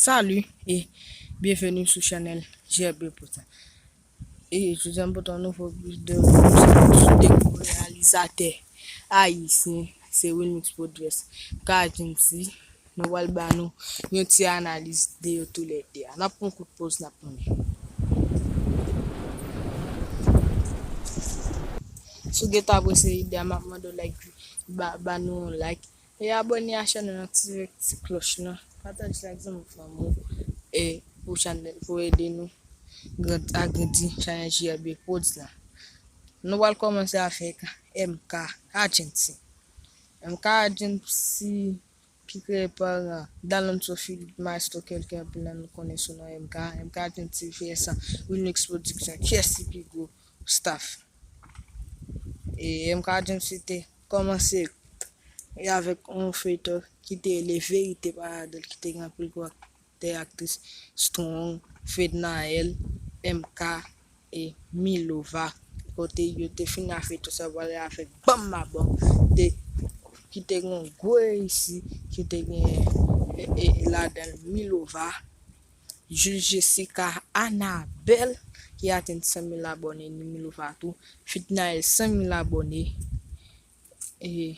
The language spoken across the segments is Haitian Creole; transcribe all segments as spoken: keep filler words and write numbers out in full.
Salut et bienvenue sou chanèl J R B Potan. E jodi a m pote yon nouvo videyo sou de gwo reyalizatè ayisyen, se Wilmix Prodresse, K G M C. Nou pral ba nou yon ti analiz de yo toulède a. N ap pran kout poz, n ap tounen. Si w gentan apresye ide a, m ap mande w like, ba, ba nou yon like. E abòne a chanèl lan, aktive ti klòch lan. Pataje l ak zanmi w, fanmi w. E pou chanèl, pou ede nou grand-, agrandi chanèl J R B Pods lan. Nou pral kòmanse avèk M K Agency. M K Agency ki kreye pa Dalonso Philippe, Maestro Kelly, anpil nan nou konnen sou non M K. M K Agency fè sa, Wilmix Production, kiyès ki pi gwo staff? E M K Agency te kòmanse e avèk yon feyton ki te rele Verite Paradòl, ki te gen anpil gwo aktè, aktris, Strong, Fednaelle, M K e Milova. Kote yo te fini a feyton sa, pale avèk Banm Mabòm, te, ki te gen yon gwo reyisi, ki te gen e, e, ladan l Milova, Jules Jessica, Anabelle, ki atenn san mil abòne, ni Milova tou, Fednaelle, san mil abòne, e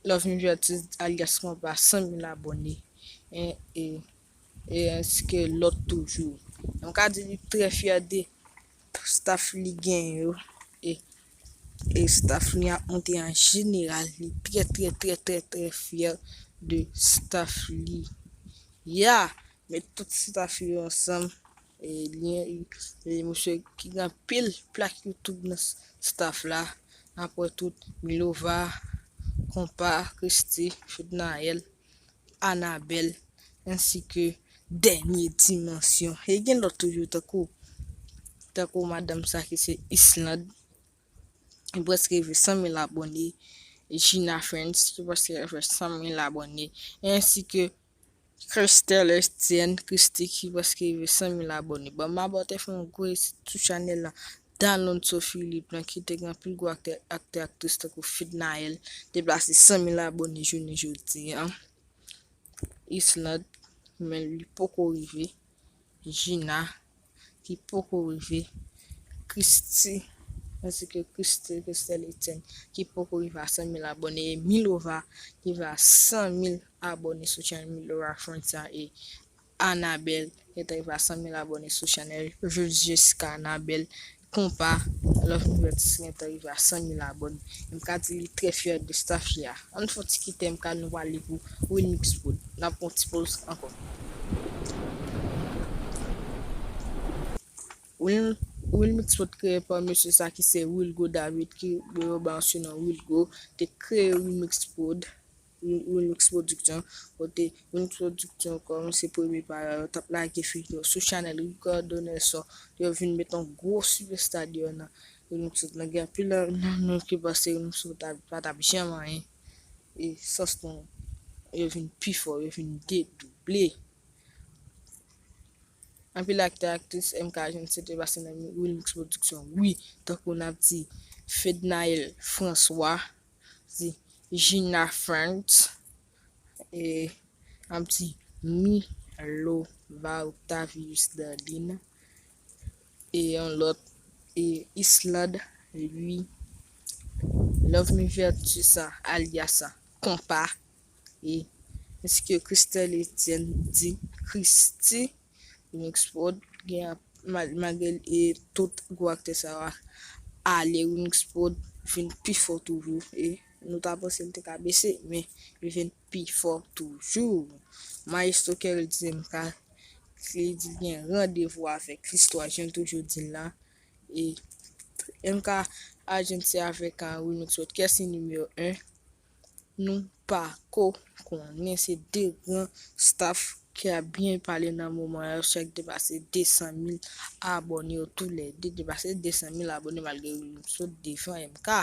Love Vertus alyas Konpa, san mil abòne, e, e, e ansi ke lòt toujou. M ka di li trè fyè de staff li gen yo, e, e staff li ap monte an jeneral, li trè, trè, trè, trè, trè fyè de staff li. Ya, met tout staff yo ansanm, e li, e misye ki gen anpil plak YouTube nan s-, staff la, apre tout, Milova, Konpa, Christie, Fednaelle, Anabelle, ansi ke Dènye Dimansyon. E gen lòt toujou, tankou, tankou madanm sa ki se Islande, ki prèske rive san mil abòne, Gina Friends, ki prèske rive san mil abòne, ansi ke Christelle Etienne, Christie, ki prèske rive san mil abòne. Banm Mabòm te fè yon gwo reyisi sou chanèl la. Dalonso Philippe lan, ki te gen anpil gwo aktè, aktè, aktris tankou Fednaelle, te pase san mil abòne jounen jodi a. Islande, men li poko rive. Gina, ki poko rive. Christie, ansi ke Christie, Christelle Etienne, ki poko rive a san mil abòne. E Milova, ki rive a san mil abòne sou chanèl Milova Friends sa. E Anabelle, ki te rive a san mil abòne sou chanèl Jules Jessica, Anabelle, Konpa, Love Vertus, ki te rive a san mil abòne. M ka di li trè fyè de staff li a. Ann fè yon ti kite, M K, nou pale pou Wilmix Prod. N ap pran yon ti poz ankò. Wil-, Wilmix Prod kreye pa mesye sa ki se Wilgo David, ki yo ba yon sinon Wilgo, te kreye Wilmix Prod, Wil-, Wilmix Production, kote Wilmix Production kòmanse premye pa yo, t ap lage feyton sou chanèl Ricardo Nelson, yo vin met yon gwo sipèsta deyò nan Wilmix Prod lan. Gen anpil nan nou ki panse Wilmix Prod pa t ap janm anyen, e sans nou, yo vin pi fò, yo vin dedouble. Anpil aktè, aktris M K Agency te pase nan Wilmix Production, wi, tankou n ap di Fednaelle François, di Gina Friends, e n ap di Milova Octavius Darlene, e yon lòt, e Islande, wi, Love Me Vertus, alyas Konpa, e ansi ke Christelle Etienne, di Christie. Wilmix Prod gen, mal-, malgre e tout gwo aktè sa yo ale, Wilmix Prod vin pi fò toujou, e nou ta panse l te ka bese, men li vin pi fò toujou. Maestro Kerry di M K, li di l gen randevou avèk listwa, jan l toujou di l la, e M K Agency avèk, a, Wilmix Prod, kiyès ki nimewo en? Nou pako konnen. Se de gran staff ki ap byen pale nan moman yo, chak depase de san mil abòne yo, toulède depase de san mil abòne, malgre Wilmix Prod devan M K.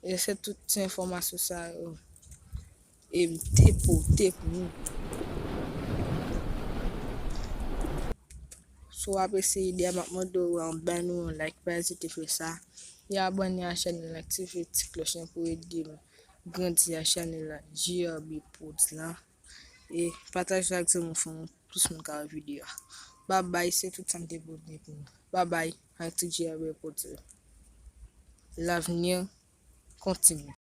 E se tout ti enfòmasyon sa yo e m te pote pou nou. Si w apresye ide a, m ap mande w ban nou yon like, pa ezite fè sa. E abòne a chanèl lan, aktive ti klòch lan pou ede m grandi a chanèl lan, J R B Pods lan. E pataje ak zanmi w, fanmi w, plis moun ka wè videyo a. Babay, se tout sa m te pote pou nou. Babay, ak T J a bèl pote. L'avenir continue.